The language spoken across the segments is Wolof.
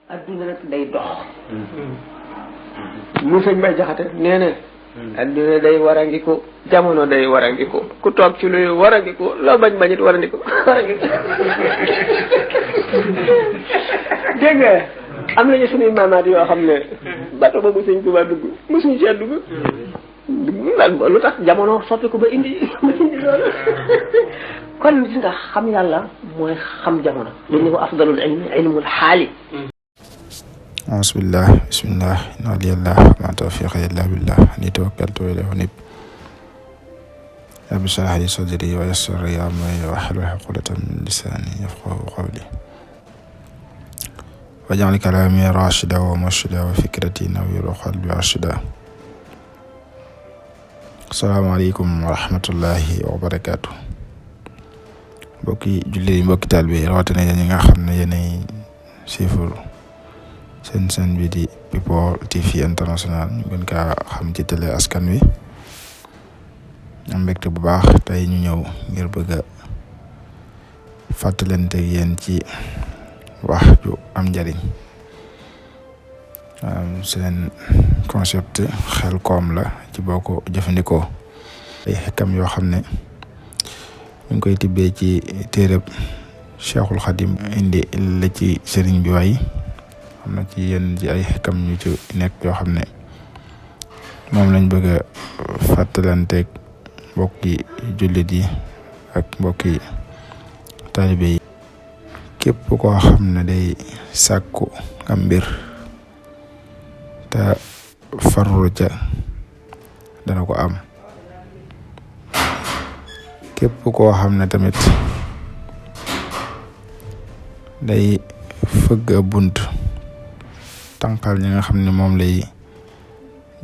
adduna nag day dox lu sëñ Bay Jaxate nee na adduna day warangiku jamono day warangiku ku toog ci luy warangiku loo bañ bañit warangiku dégg nga am nañu suñuy maamaat yoo xam ne bato boobu sëñ Tuubaa dugg mosuñu cee dugg lu tax jamono soppiku ba indi loolu kon gis nga xam yàlla mooy xam jamono ñu ko afdalul ilmi ilmul xaali bismillah inna waliyallah ma tawfiqi illa billah ni tawakkaltu wa ilayhi unib rabbi shrah li sadri wa yassir li amri wahlul uqdatan min lisani yafqahu qawli waj'al kalami rashida wa murshida wa fikrati nawwir qalbi arshida. Assalamu alaykum wa rahmatullahi wa barakatuh. Mbokki julli mbokki taalibe rawatina yéen ñi nga xam ne yéenay siifur seen bi di People TV International ñu gën kaa xam ci télé askan wi am mbégte bu baax tey ñu ñëw ngir bëgg a fàttalante yéen ci wax ju am njariñ seen concept xel koom la ci boo ko jëfandikoo ay xekkam yoo xam ne ñu ngi koy tibbee ci téereb Cheikhul Khadim indi la ci sëriñ bi waay am na ci yenn ci ay xekkam ñu ci nekk yoo xam ne moom lañ bëgg a fàttalanteeg mbokki jullit yi ak mbokki taalibe yi. képp koo xam ne day sàkku am mbir te farlu ca dana ko am képp koo xam ne tamit day fëgg a bunt tànqal ñi nga xam ne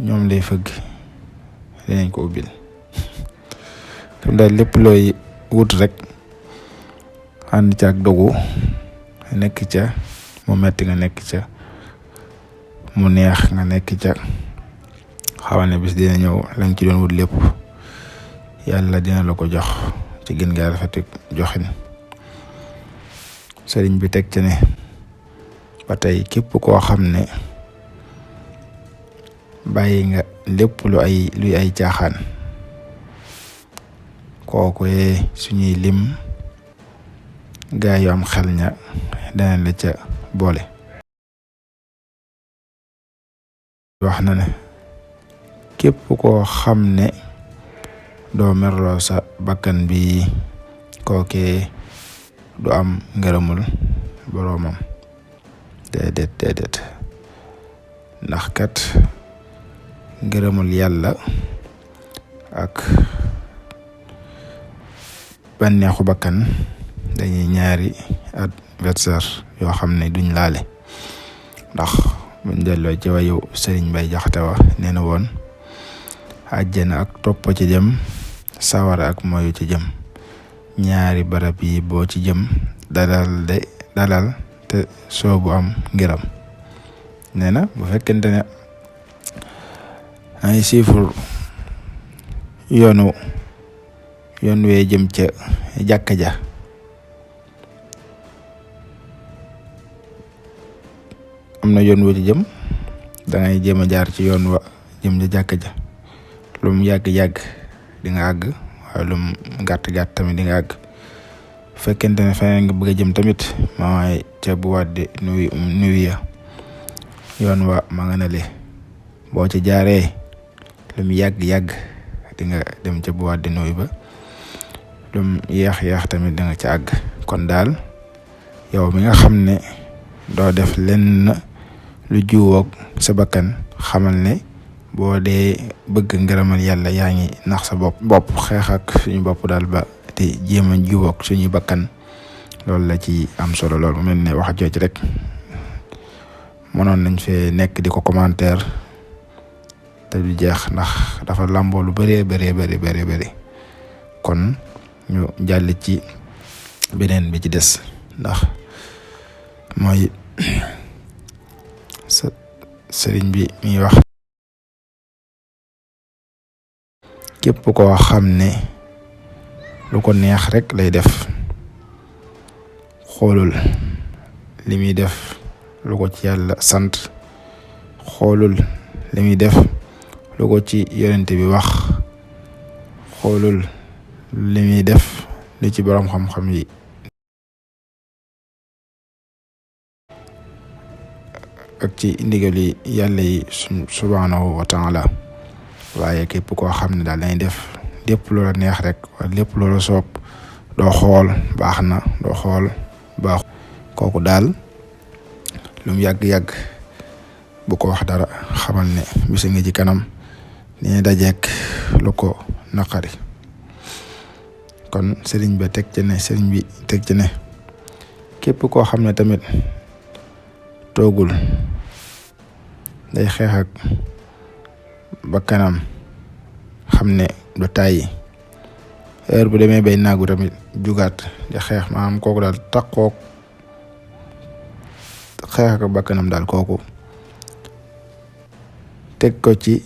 ñoom lay fëgg dinañ ko ubbil tam daal lépp looy wut rek ànd ca ak dogu nekk ca mu metti nga nekk ca mu neex nga nekk ca xamal ne bis dina ñëw lañ ci doon wut lépp yàlla dina la ko jox ci gën gaa rafet joxin. sëriñ bi teg ci ne ba tey képp koo xam ne bàyyi nga lépp luy ay caaxaan kooku suñuy lim gaa yu am xel ña dana la ca boole. wax na ne képp koo xam ne doo merloo sa bakkan bi kookee du am ngërëmul boroomam déedéet ndax kat ngërëmul yàlla ak bànneexu bakkan dañuy ñaari adversaire yoo xam ne duñ laale ndax buñ delloo ci wayu Sëriñ Bay Jaxate wa nee na woon àjjana ak topp ci jëm sawara ak moyu ci jëm ñaari barab yi boo ci jëm dalal te soobu am ngiram. nee na bu fekkente ne ay siifur yoon wee jëm ca jàkka ja am na yoon wa ci jëm dangay jéem a jaar ci yoon wa jëm ca jàkka ja lu mu yàgg-yàgg di nga àgg waaye lu mu gàtt-gàtt tamit di nga àgg fekkente ne feneen nga bëgg a jëm tamit maay ca bu waddi nuyu ya yoon wa ma nga nale boo ci jaaree lu mu yàgg-yàgg di nga dem ca bu waddi nuyu ba lu mu yeex tamit di nga ca àgg. kon daal yow mi nga xam ne doo def lenn lu juwoog sa bakkan xamal ne boo dee bëgg ngërëmal yàlla yaa ngi nax sa bopp xeex ak suñu bopp daal ba te jéem a juwoog suñu bakkan loolu la ci am solo lool. mu mel ne wax jooju rek mënoon nañ fee nekk di ko commentaire te du jeex ndax dafa làmboo lu bëree kon ñu jàll ci beneen bi ci des ndax mooy sëriñ bi mi wax képp koo xam ne lu ko neex rek lay def xoolul li muy def lu ko ci yàlla sant xoolul li muy def lu ko ci yonente bi wax xoolul li muy def li ci borom xam-xam yi ak ci ndigali yàlla yi subhanahu wa taala waaye képp koo xam ne daal dañuy def lépp loola neex rek wala lépp loola soob doo xool baax na doo xool baax kooku daal lu mu yàgg-yàgg bu ko wax dara xamal ne bisa ngi ci kanam ni dajeek lu ko naqari kon sëriñ bi teg ci ne képp koo xam ne tamit toogul day xeex ak bakkanam xam ne du tàyyi heure bu demee bay naagu tamit jugaat di xeex maanaam kooku daal takkook xeex ak bakkanam daal kooku teg ko ci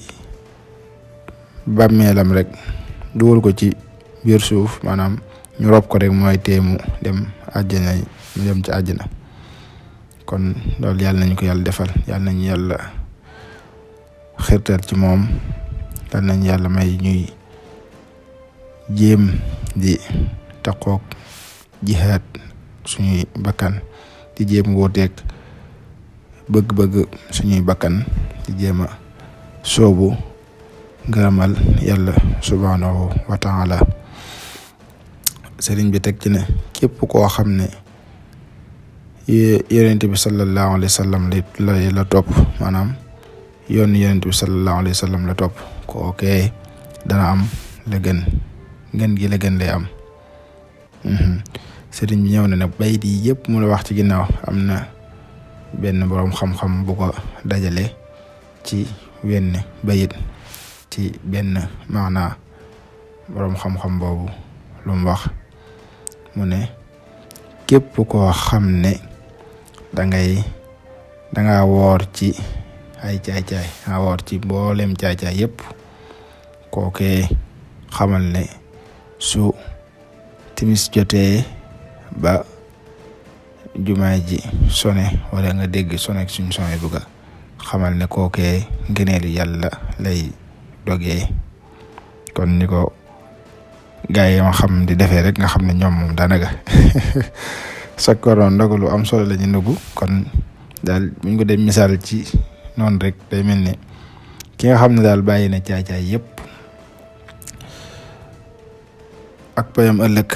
bàmmeelam rek dugal ko ci biir suuf maanaam ñu rob ko rek mooy teemu dem àjjana mu dem ci àjjana kon loolu yàlla nañu ko yàlla defal yàlla nañu yàlla xirtal ci moom yàlla nañu yàlla may ñuy jéem di taqoog jihaad suñuy bakkan di jéem wóoteeg bëgg-bëgg suñuy bakkan di jéem a soobu ngërëmal yàlla subhanahu wa taala sëriñ bi teg ci ne képp koo xam ne yonent bi sallallahu alayhi wa sallam la topp maanaam yoon yonent bi sallallahu alayhi wa sallam la topp kookee dana am la gën gi la gën lay am sëriñ bi ñëw na nag bayit yi yëpp mu la wax ci ginnaaw am na benn boroom xam-xam bu ko dajale ci wenn bayit ci benn maana boroom xam-xam boobu lu mu wax mu ne képp koo xam ne danga woor ci ay caay-caay nga woor ci mboolem caay-caay yëpp kookee xamal ne su timis jotee ba jumaa ji sone wala nga dégg sone suñ sone buga xamal ne kookee ngëneelu yàlla lay dogee kon ni ko gaa yi ma xam di defee rek nga xam ne ñoom moom daanaka sakkoroon ndogalu am solo la ñu nugu kon daal buñ ko dem misaal ci noonu rek day mel ne ki nga xam ne daal bàyyi na caay-caay yëpp ak payam ëllëg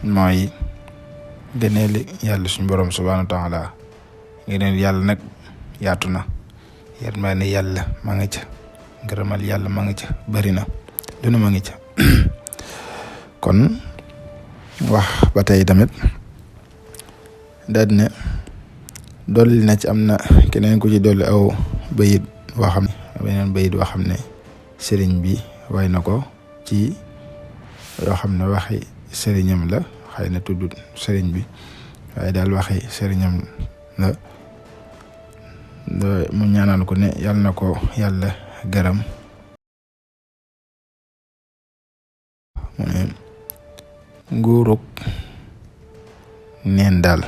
mooy gëneeli yàlla suñu borom subhanahu wa taala gëneeli yàlla nag yaatu na yërmande yàlla ma nga ca ngërëmal yàlla ma nga ca bari na lu ne ma ngi ca kon wax ba tey tamit daal ne dolli na ci am na keneen ku ci dolli aw bayit boo xam ne beneen bayit boo xam ne sëriñ bi way na ko ci yoo xam ne waxi sëriñam la xëy na tudd sëriñ bi waaye daal waxi sëriñam la mu ñaanal ko ne yàlla na ko yàlla gërëm mu ne nguurug neen daal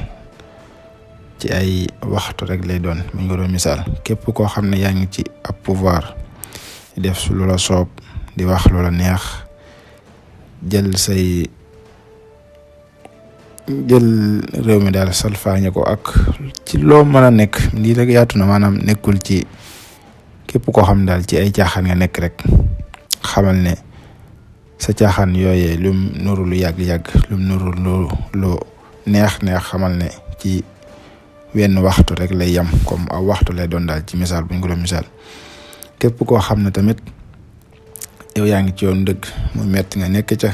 ci ay waxtu rek lay doon mu ngi doon misaal képp koo xam ne yaa ngi ci ab pouvoir di def su loola soob di wax loola neex jël réew mi daal salfaañe ko ak ci loo mën a nekk lii rek yaatu na maanaam nekkul ci képp koo xam daal ci ay caaxaan nga nekk rek xamal ne sa caaxaan yooyee lum nuru lu yàgg-yàgg lum nuru lu neex xamal ne ci wenn waxtu rek lay yam comme aw waxtu lay doon daal ci misaal buñ ko doon misaal képp koo xam ne tamit yow yaa ngi ci yoon dëgg mu metti nga nekk ca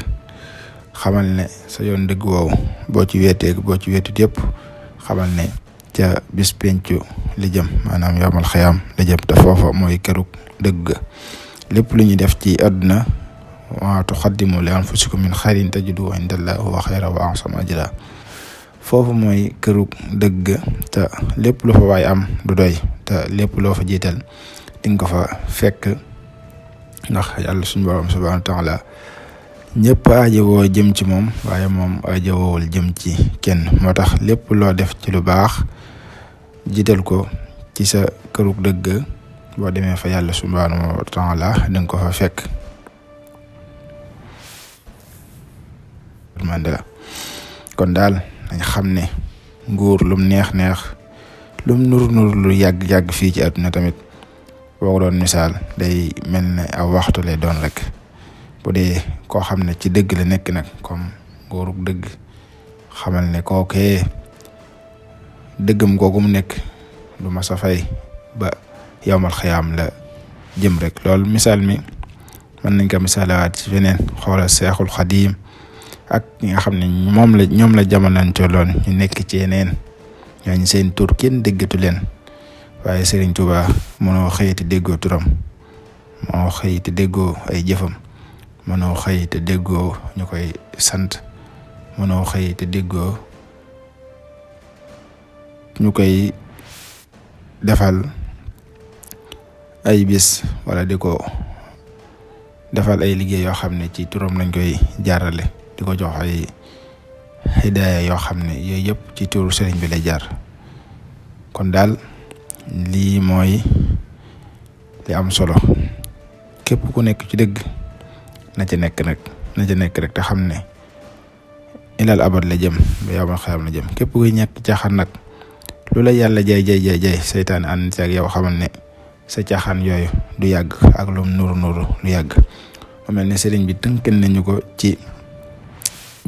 xamal ne sa yoon dëgg woowu boo ci weetut yëpp xamal ne ca bis pencu li jëm maanaam yawmal xiyaam li jëm te foofa mooy kërug dëgg lépp lu ñuy def ci àdduna wa tuqaddimu li anfusikum min xayrin tajiduhu indallahi huwa xayran wa a'zama ajra foofu mooy kërug dëgg te lépp lu fa waay am du doy te lépp loo fa jiital di nga ko fa fekk ndax yàlla suñu borom subhanahu wa taala ñëpp aajowoo jëm ci moom waaye moom aajowoowul jëm ci kenn moo tax lépp loo def ci lu baax jiital ko ci sa kërug dëgg boo demee fa yàlla subhanahu wa taala da nga ko fa fekk mandela kon daal dañ xam ne nguur lum neex lum nur lu yàgg fii ci àdduna tamit boo ko doon misaal day mel ne aw waxtu lay doon rek bu dee koo xam ne ci dëgg la nekk nag comme nguurug dëgg xamal ne kookee dëggam googu mu nekk du ma sa fay ba yawmal xiyaam la jëm rek loolu misaal mi mën nañ ko misaalawaat ci feneen xoolal Seexul Xadiim ak ñi nga xam ne ñoom la jamonantoloon ñu nekk ci yeneen ñooñu seen tur kenn déggatu leen waaye Serigne Touba mënoo xëyiti déggoo turam moo xëyiti déggoo ay jëfam mënoo xëyiti déggoo ñu koy sant mënoo xëyiti déggoo ñu koy defal ay bis wala di ko defal ay liggéey yoo xam ne ci turam lañ koy jaarale di ko jox ay hidaaya yoo xam ne yooyu yëpp ci turu sëriñ bi lay jaar kon daal lii mooy li am solo képp ku nekk ci dëgg na ca nekk rek te xam ne ilal abad la jëm ba yawmal xiyaam la jëm képp kuy ñàkk caaxaan nag lu la yàlla jay seytaane ànd ci ak yow xamal ne sa caaxaan yooyu du yàgg ak lum nuru lu yàgg mu mel ne sëriñ bi tënkal nañu ko ci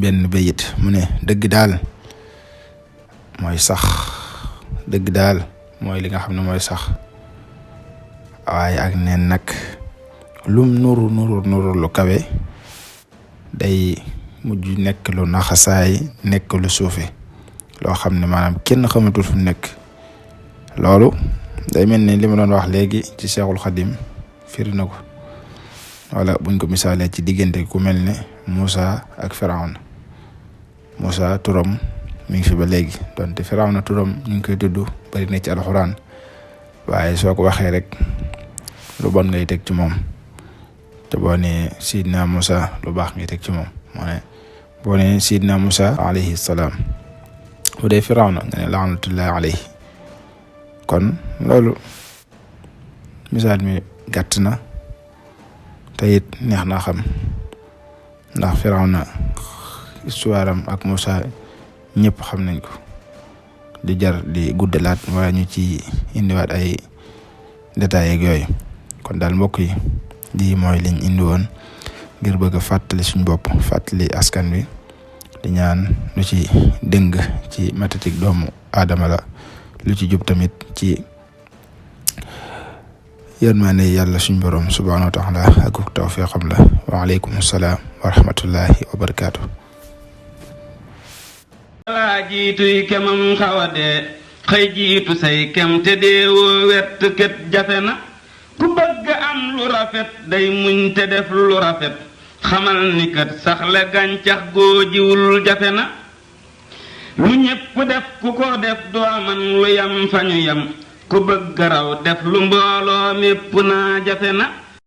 benn bayit mu ne dëgg daal mooy sax dëgg daal mooy li nga xam ne mooy sax waaye ak neen nag lum nuru lu kawe day mujj nekk lu naxasaay nekk lu suufe loo xam ne maanaam kenn xamatul fu nekk loolu day mel ni li ma doon wax léegi ci Seexul Xadim firi na ko wala buñ ko misaalee ci diggante ku mel ne Moussa ak Firawna Moussa turam mi ngi fi ba léegi donte Firawna turam ñu ngi koy tudd bari na ci alxuraan waaye soo ko waxee rek lu bon ngay teg ci moom te boo nee Sidna Moussa lu baax ngay teg ci moom moo ne boo nee Sidna Moussa alayhi salaam bu dee Firawna nga ne laanatullahi alayhi kon loolu misaal mi gàtt na te it neex naa xam ndax Firawna histoire am ak Moussa ñëpp xam nañ ko di jar di guddalaat wala ñu ci indiwaat ay détails ak yooyu kon daal mbokk yi lii mooy liñ indi woon ngir bëgg a fàttali suñ bopp fàttali askan wi di ñaan lu ci dëng ci matatik doomu aadama la lu ci jub tamit ci yërmande yàlla suñ borom subhanahu wa taala ak tawfiqam la wa aleykum salaam wa rahmatullahi wa barakaatu. laa jiituy kemam xawadee xëy jiitu say kem te deewoo wett kët jafe na ku bëgg am lu rafet day muñ te def lu rafet xamal ni kat saxle gàncax goo jiwul jafe na lu ñépp def ku ko def doo man lu yam fa ñu yam ku bëgg raw def lu mbooloo mépp naa jafe na